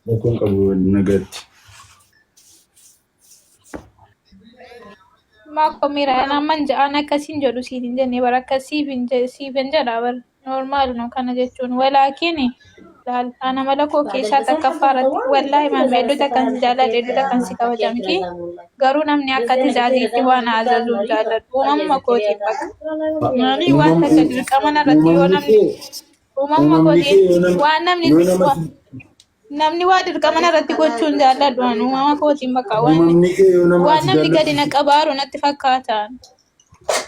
Rakkoon qabu nagaatti. Maako mira naman ja'an akkasiin jedhu siin hin jenne bara akkasiif hin siif hin jedha bar normaal no kana jechuun walaakin laal ana mala koo keessaa takkaffaa irratti wallaahi maame hedduu takkan si jaalladha hedduu takkan si kabaja miti garuu namni akka tizaaziitti waan azazu hin jaalladhu uumamuma kootiin bakka maali waan takka dirqama narratti yoo Uumamni namni kee uumamuma uumamni kee kootiin yoo nama waan namni yoo nama Namni waa dirqama narratti gochuu hin jaalladhu ani uumama kootiin bakka waan uumamni kee yoo nama waan ati namni gadi na jaallattu qabaaru natti fakkaata.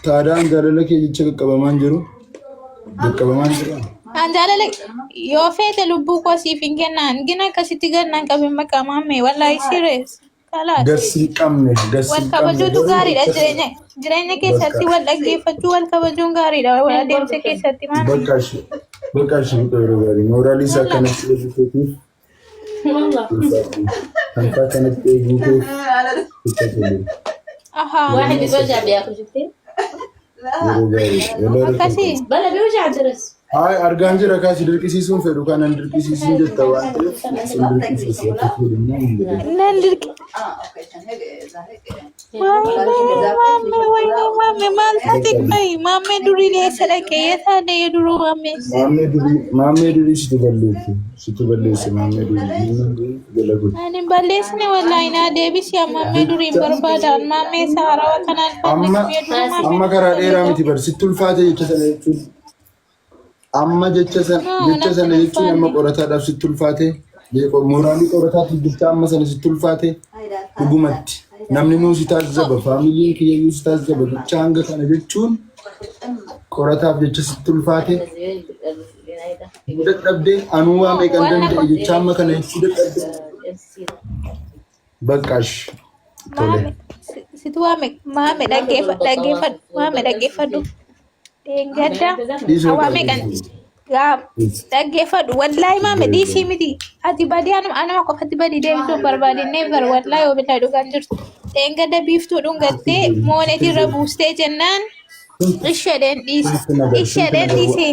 taadaan jaalala kee jecha qaqqabamaan jiru qaqqabamaan jira. An jaalala yoo feete lubbuu koo siif hin kennaan gina akkasitti gad nan qabin bakka maammee wallaahi serious kalaas. Garsi hin qabne garsi Wal hin qabne kabajuutu garuu gaariidha jecha jireenya jireenya keessatti bakka wal dhaggeeffachuu wal kabajuun gaariidha wal adeemsa keessatti maammee. bakka ishee bakka ishee biqiluu yeroo gaarii mooraalii isaa Wallah. kanatti eeguuteetiif kan isaa kanatti eeguuteef itti tole. Ahaa. واحد بيوجع بياكل شفتي؟ Yeroo gaarii walaa rakkoon Akkasii. qabu. بلا بيوجع الجرس Hayi argaan jira kaasi dirqisiisuun fedhu kanan dirqisiisuun jetta waan ta'eef sin dirqisiisu akka fedhummaa hin jedhamu. Nan dirqi. Waayee maammee waayee maammee maal taate qoyi maammee durii eessa dhaqe eessa dhaqe duruu maammee. Maammee durii situ balleesse situ balleesse maammee durii maammee durii jala godhi. Ani hin balleessine wallaahi naa deebisi maammee durii hin barbaadaan maammee isa haarawaa kanaan Amma falleessu duruu maammee amma durii karaa dheeraa balleessa. miti bar sitti ulfaate jecha sana jechuun Amma jecha sana No, jecha natti sana jechuun amma ulfaanne. qorataadhaaf sitti ulfaate mooraalii qorataatiif jecha amma sana sitti ulfaate dhugumatti namni nuu si taazzaba faamiliin kiyya iyyuu si taazzaba jecha hanga kana jechuun qorataaf jecha sitti ulfaate dadhabdee anuu waa No, meeqan waan danda'e jecha amma kana jechuu dadhabdee baqqaash tole. Maame situ waame maame dhaggeeffadhu dhaggeeffadhu maame dhaggeeffadhu. Dheengadda Dhiisuu hawaa meeqan gaa dhaggeeffadhu wallaahi maame dhiisii miti ati badii anuma anuma qofatti badii deebisuu hin barbaadinne bar wallaahi yoo billaa dhugaan jirtu dheengadda biiftuu dhungattee moonetii irra buustee jennaan ishedheen dhiise ishedheen dhiise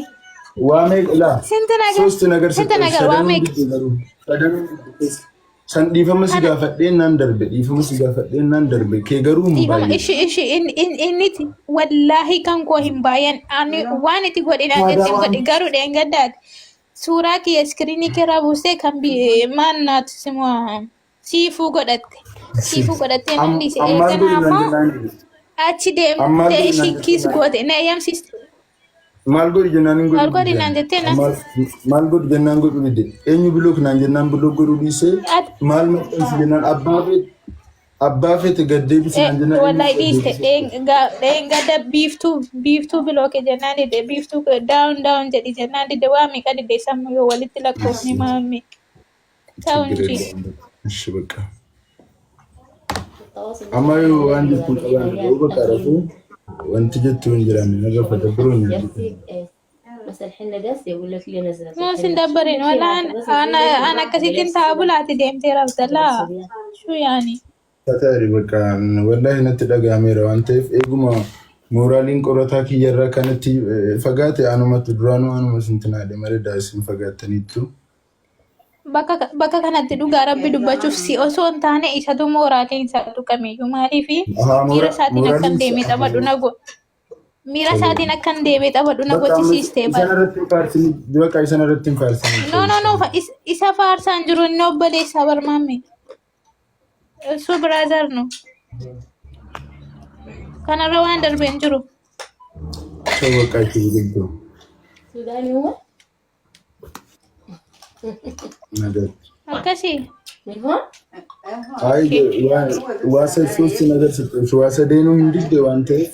Waa meeqa laa sinti nagar ሶስት ነገር sinti ሰጠሁሽ። nagar waa Sadanuu meeqa didde garuu sadanuu didde. San dhiifama si kana gaafadheen naan darbe dhiifama si gaafadheen naan darbe kee garuu hin dhiifama baay'atu. ishi ishi inniti wallaahi kan koo hin baay'an ani waan itti godhin Aadaa itti waan godhi garuu dheengaddaati suuraa kiyya iskiriinii keerraa buustee kan maal naatu simu siifuu godhatte siifuu godhattee nan dhiise ammaan eegana godhi naan ammoo jennaan dide. achi Ammaan deemtee godhi naan ishii kiis jennaan goote na eeyyamsiiste maal godhi jennaan hin maal godhu godhi dide. naan jettee na Maal maal godhi jennaan godhu dide. Eenyu bilook naan jennaan bilook godhuu dhiisee ati maal maxxansi jennaan abbaa feete abbaa feete gad deebisi naan jennaan eenyu wallahi gad dhiiste deebise. dheengadda biiftuu biiftuu bilooke jennaan dide biiftuu daawun daawun jedhi jennaan dide waa meeqa dide sammuu yoo walitti lakkoofne maammi ta'u ችግር እንጂ የለውም። እሺ በቃ amma yoo waan jettu hin qabaanne garuu bakka rafuu wanti jettu hin jiraanne narra fata biroo hin nyaatu. No sin dabbarin wala ana ana akkasittiin ta'a bulaati deemtee rafta laa shuu yaani. Tataari bakka wallahi natti dhaga'ameera waan ta'eef eeguma mooraaliin qorataa kiyyarraa kanatti fagaate anumatti duraanuu anuma sintinaadhe malee daa'isiin fagaattaniittu. Bakka bakka kanatti dhugaa rabbi dubbachuuf si osoo hin taane isatu mooraatiin isaa tuqameyyuu maaliifi Ahaa miira isaatiin akkan mooraaliin deemee taphadhu na go miira isaatiin akkan deemee taphadhu na bakka amma gochisiistee isaan bara. irratti hin faarsinii bakka isaan irratti hin faarsinii No no no isa faarsaan jiru inni obboleessaa barmaamme. እሱ brother ነው. Kanarra waan darbee hin jiru. Ta'u bakka itti biqiltuu. سوداني هو؟ Nagaatti. Akkasii. من هون؟ Ay waa ሶስት ነገር ሰጠሁሽ. Waa sadeenuu hin didde waan ta'eef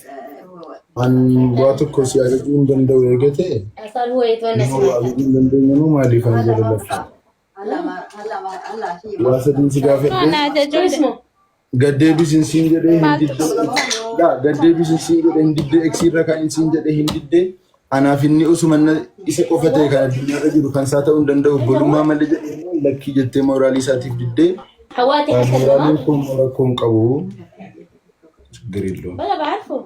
an waa tokko si ajajuu hin danda'u erga ta'e صار هو يتونس nama waa معك ajajuu hin dandeenye moo maaliif an jala lafta? Waa sadiin si No gaafadhe na شو ajajuu اسمه؟ gaddeebisiin siin jedhee hin maaltu didde. Gaa gaddeebisiin siin jedhee hin didde eksiirra kan siin jedhee hin didde. Anaaf inni osuma isa qofa ta'e kan addunyaarra jiru kan isaa ta'uu hin danda'u obbolummaa malee jedhee lakkii jettee mooraalii isaatiif diddee حواتي حسن moraaliin ها؟ kun rakkoo hin qabu. ችግር የለውም። ولا بعرفه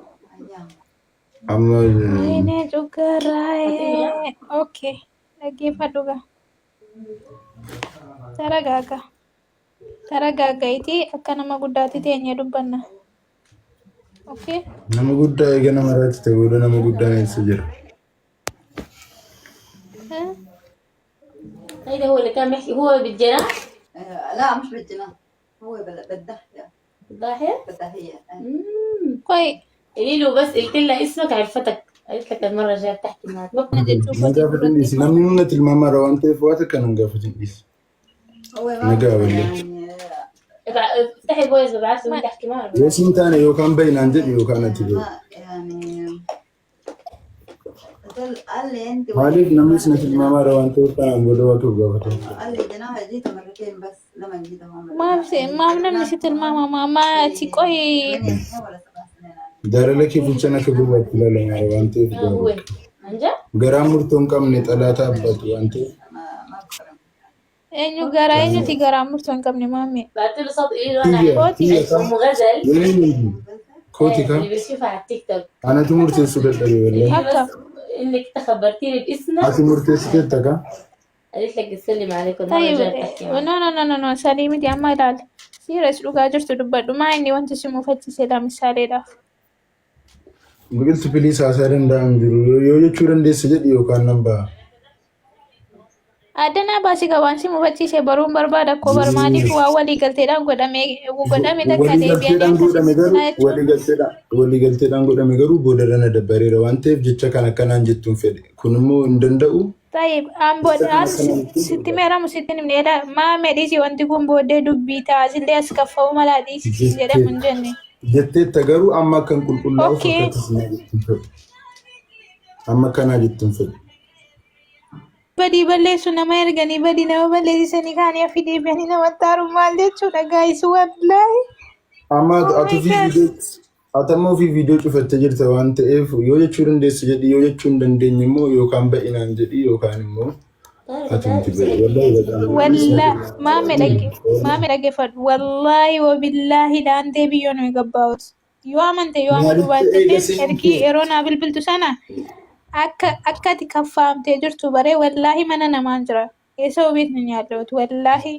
Amma Wayne cugarraa'ee. Okay. Dhaggeeffadhu gaa. Taragaaga. Taragaagaiti akka nama guddaatti teenyee dubbanna. Okay? Nama guddaa eega nama irratti ta'e booda nama guddaan eessa jira? Eh? هيدا هو اللي كان بيحكي هو بالجناح لا مش بالجناح هو بالضحية الضاحية بالضحية امم Qoy قولي له بس قلت لها اسمك عرفتك قالت لك المرة الجاية بتحكي معك kana jechuu Na kooti gaafatin duratti. dhiisi. Namni humna tilmaamaadha waan ta'eef waan akka nan gaafatin dhiisi. هو ما Nagaa wallee. يعني افتحي فويس ببعث له بدي احكي معه Yoo siin taane yookaan bahinaan jedhi yookaan ati يعني beeku. ما يعني قال لي انت Maaliif namnis na tilmaamaadha waan ta'eef kanaan booda waa tokko gaafatan. قال لي جناح جيت مرتين بس لما جيت هون Maaf maaf namni si tilmaama maati qoy 8 سنين ولا 7 سنين Jaalala kee bulchan akka gurraatti ilaalamaadha waan ta'eef اه هو gaariidha. عن جد Garaa murtoo hin qabne xalaata abbaatu waan ta'eef. ما ما بفرق eenyu garaa eenyuti garaa murtoo hin qabne maamme. بعت له صوت قولي له انا Kiyya Kooti kiyya ka ام غزل eenyu kooti ka اللي بشوفها على التيك توك anatu murteessuu dadhabe قولي wallahi. له akka بس انك تخبرتيني باسمك Ati murteessiteetta ka قالت لك تسلم عليكم المرة طيب الجاية بتحكي معك no no no no no salii miti amma ilaali. Siira is dhugaa jirtu dubbadhu maa inni wanti si mufachiise lamisaaleedhaaf. Biqiltu piliis haasaa danda'an jiru yoo jechuu dandeesse jedhi yookaan nan ba'a. Addanaa baasii qabaan si mufachiise baruun barbaada koo bar maaliif waa walii galteedhaan godhame godhame takka deebi'anii Waliigalteedhaan godhame akkasitti garuu jechuun waliigalteedhaan waliigalteedhaan godhame garuu boodarra na dabbareera waan ta'eef jecha kana akkanaan jettuun fedhe kun immoo hin danda'u. Tayyib aan Jecha booda kana aan akkanaan jettuun sitti barbaada. meeramu sitti himne jedha maa medhiisi wanti kun booddee dubbii ta'a as kaffa'uu malaa dhiisisi jedhamu hin jenne. Jetteetta garuu amma akkan qulqullaa'uuf Okay. akkatti naa jettuun fedhe. Amma akkanaa jettuun fedhe. Badii balleessu nama erganii badii nama balleessisanii kaanii hafi deebi'anii namatti aaru maal jechuudha gaayis wallaahi. Amma Oh ati my ofii god. viidiyoo ati amma ofii viidiyoo cufattee jirta waan ta'eef yoo jechuu dandeesse jedhi yoo jechuu hin dandeenye immoo yookaan ba'inaan jedhi yookaan immoo طارق ati تعال miti امسك ba'i. Wallahi الجهاز baqaan Walla maame dhagge maame dhaggeeffadhu wallaahi wabillaahi daantee biyyoon nu gabbaa'utu. Yoo amante yoo amanuu Maalitti baatte eega illee ergii seente yeroo naa bilbiltu sana akka akka ati kaffaamtee jirtu baree wallaahi mana namaan jira. Eessa obeetni ni yaadatu wallaahi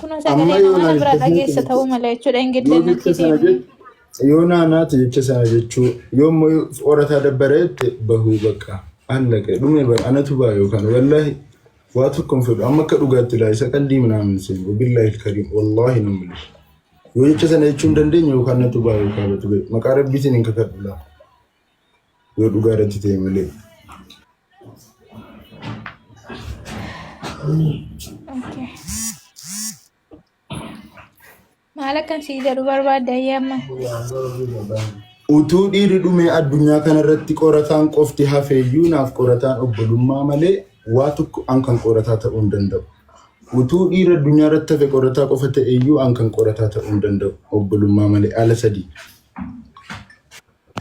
kunoo amma sagalee yoo namaa na naa biraa jecha dhageessa sana ta'uu mala jechuudha yoo ingilizeenna jecha sana deemnee. jechu yoo naanaati jecha sana jechuu yoo immoo qorataa dabbareette bahuu bakka allaqe dhume bara anatu ba'a yookaan wallaahi waa tokko hin fedhu amma akka dhugaatti laa isa qaldii minaamin seenu billaahi kariim wallaahi nan mul'isa. Yoo jecha sana jechuu hin dandeenye yookaan natu ba'a yookaan batu ba'i maqaa rabbiitiin hin kakadhu laa yoo dhugaa irratti ta'e malee. Okay. Maal akkan sii jedhu barbaadde ayyamma. Utuu dhiirri dhumee addunyaa kanarratti qorataan qofti hafeeyyuu naaf qorataan obbolummaa malee waa tokko an kan qorataa ta'uu hin danda'u. Utuu dhiirri addunyaa irratti hafe qorataa qofa ta'eeyyuu an kan qorataa ta'uu hin danda'u obbolummaa malee ala sadii.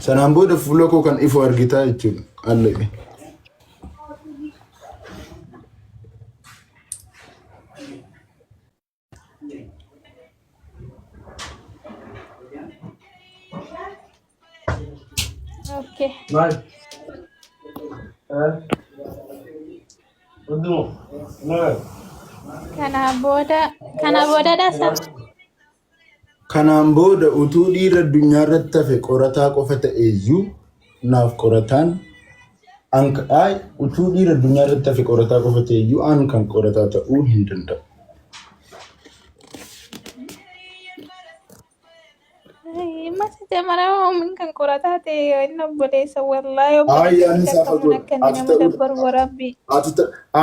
Sanaan booda fuula koo kan ifu argitaa jechuudha. Allaqe. Okay. Maal? Hundinuu. Maal? Kana booda kana booda dhasa. Kanaan booda utuu dhiirri addunyaa irratti hafe qorataa qofa ta'eeyyuu naaf qorataan an ay utuu dhiirri addunyaa irratti hafe qorataa qofa ta'eeyyuu an kan qorataa ta'uu hin danda'u. Masa jamara min kan qorataa ta'e inni obboleessa wallaahi Ay obboleessa yaadni kiyya isaa akkamuun fagoodha. akka inni Ati nama ta'uu dabbaru warabbi. ati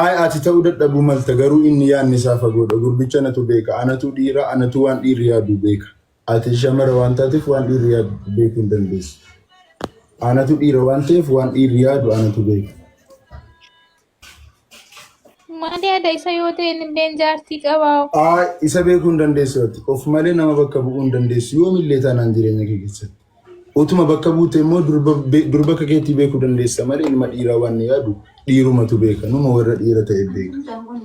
ay ati ta'uu dadhabuu malta garuu inni yaadni isaa fagoodha. Gurbicha natu beeka. Anatu dhiira anatu waan dhiirri yaadu beeka. Ati shamara waan taateef waan dhiirri yaadu beekuu hin dandeessu. Anatu dhiira waan ta'eef waan dhiirri yaadu anatu beeka. Maali yaada isa yoo ta'e inni illee jaartii qabaa. Ay isa beekuu hin dandeessu ati. Of malee nama bakka bu'uu hin dandeessu. Yoomillee taanaan jireenya kee keessatti. Utuma bakka buute immoo durba durba akka keetii beekuu dandeessa malee ilma dhiiraa waan ni yaadu dhiirumatu beeka. Numa warra dhiira ta'e beeka. انت هون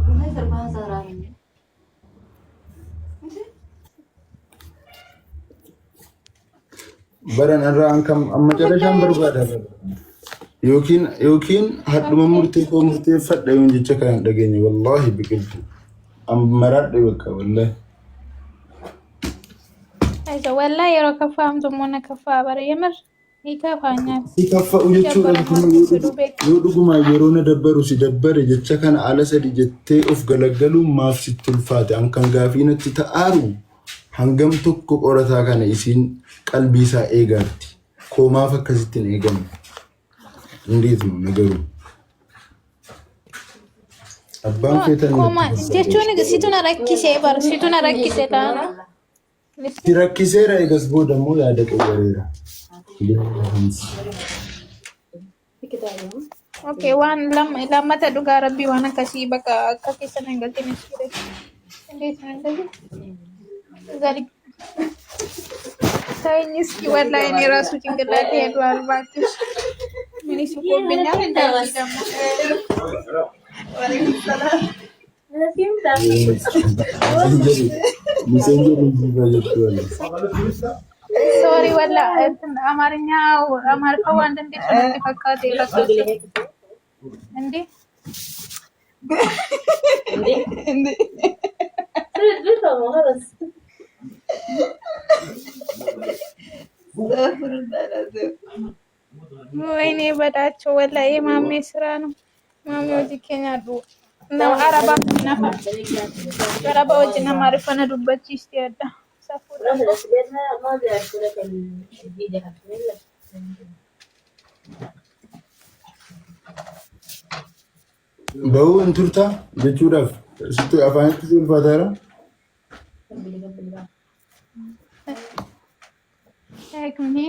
والله سربها سهرانة Baran irraa an kam amma carrashaan Wallaahi barbaada. Yookiin hadhuma Okay. murtee koo murteeffadha yoon jecha kana hin dhageenye wallaahi biqiltu. An maraadhe bakka wallaahi. Ayisa wallahi yeroo kaffaa immoo na kaffaa bara yemir ni kafaanyaal. Si kaffa'u jechuudha Dabbara kun maaltu yoo fedhu beek. yoo dhugumaa yeroo na dabbaru si dabbare jecha kana ala sadi jettee of galagaluun maaf sitti ulfaate an kan gaafii natti ta'aaru hangam tokko qorataa kana isiin qalbii isaa eegaatti koo maaf akkasitti hin eegamne እንዴት ነው ነገሩ? Abbaan feetan Koma natti fakkaate. jechuun situ na rakkisee bara situ na rakkise taana. Si rakkiseera eegas booda immoo yaada qayyareera. Okay, waan lammata dhugaa rabbii waan akkasii bakka akka keessa hin galtine siire. እንዴት ነው እንደዚህ? ዛሬ ተይኝ እስኪ ወላሂ እኔ ራሱ ጭንቅላቴ ሄዷል። እባክሽ ምን ይስቁብኛል እንደዚህ ደግሞ ሶሪ ወላ እንትን አማርኛው አማርኛው አንድ እንዴት ነው ፈካቴ እንዴ ወይኔ በላቸው ወላ የማሜ ስራ ነው። ማሜ hojii keenya nama araba nafa araba wajjin amaariffana dubbachiisti adda safuudha. Bahuu hin turtaa jechuudhaaf sitti afaanitti si ulfaataara. Eegni.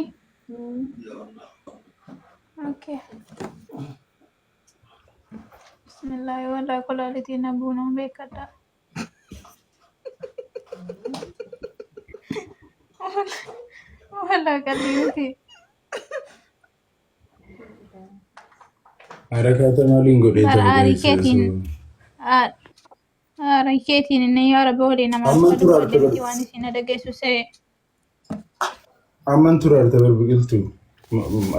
Okay. Bismillaahi walaa kolaalitiin abuunaan beekadha. Walaa qalbii miti. Harakaata maaliin godhee Bara ta'uu aarii dandeessa? keetiin aarii keetiin inni yoo araba waliin Amman amaariffaa tura dubbadde miti arta waan isin dhageessu see. Amman tura arta bar biqiltuu.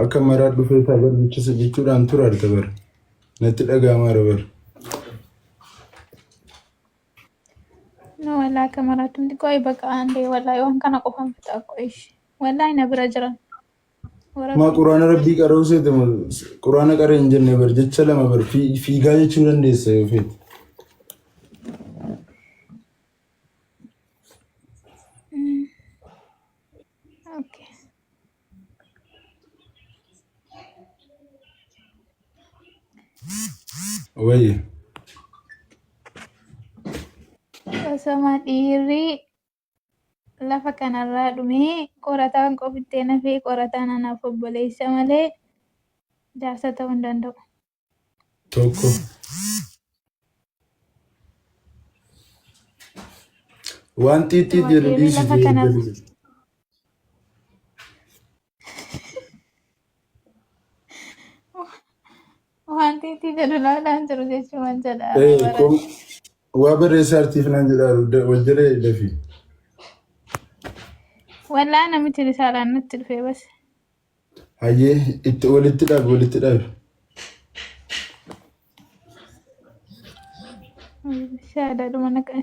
Akka maraa dhufee tabar bichisa jechuudhaan tura arta bar. Natti dhaga'amaa bar. No walaa akka maraatti qo'i bakka aandee walaa waan kana qofaan fixa qo'ish. Walaa na bira jiran. Maa quraana rabbii qara'uu seete moo quraana qara hin jenne bar jecha lama bar fiigaa jechuu dandeessa yoo feete. Okay. Wayye. Osoma dhiirri lafa kanarraa dhumee qorataan qofittee nafee qorataan anaaf obboleessa malee jaarsa ta'uu hin danda'u. Tokko. Waan xiixxii Osoma jedhu dhiirri dhiisi lafa kanarra waan xiixxii jedhu laalaan jiru jechuun waan jedha bara. Waa barreessaa artiif naan jedhaa wal jala dafi. Wallaa namichi risaalaan natti dhufe bas. Hayyee itti walitti dhaabi walitti dhaabi.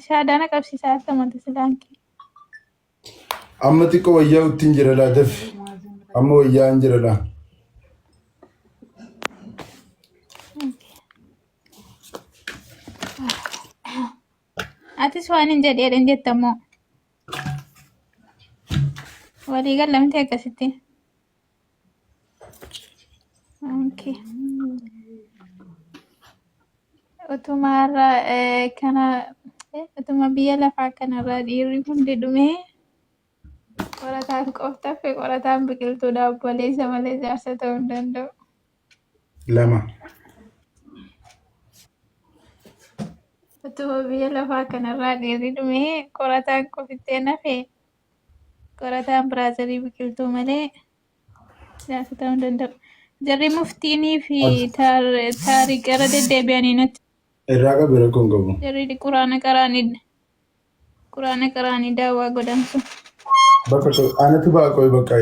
Shaadaa na qabsiisaa akka mata silaankee. Amma xiqqoo wayyaa ittiin jira laa dafi. Amma wayyaa hin jira laa. Atis waan hin jedheedhan jettammoo. Walii galamte akkasitti. Okay. Utuma irraa kana utuma biyya lafaa kanarraa dhiirri hundi dhumee qorataan qoftafe qorataan biqiltuudha obboleessa malee jaarsa ta'uu hin danda'u. Lama. Utuma biyya lafaa kanarraa dhiirri dhumee qorataan qofittee nafe qorataan biraazarii biqiltuu malee jaarsa ta'uu hin danda'u. Jarri muftiinii fi taariq irra deddeebi'anii natti Irraa qabi rakkoo hin qabu. jarri quraana qaraanii daawwaa godhan sun. Bakka anatu ba'a qoy bakka.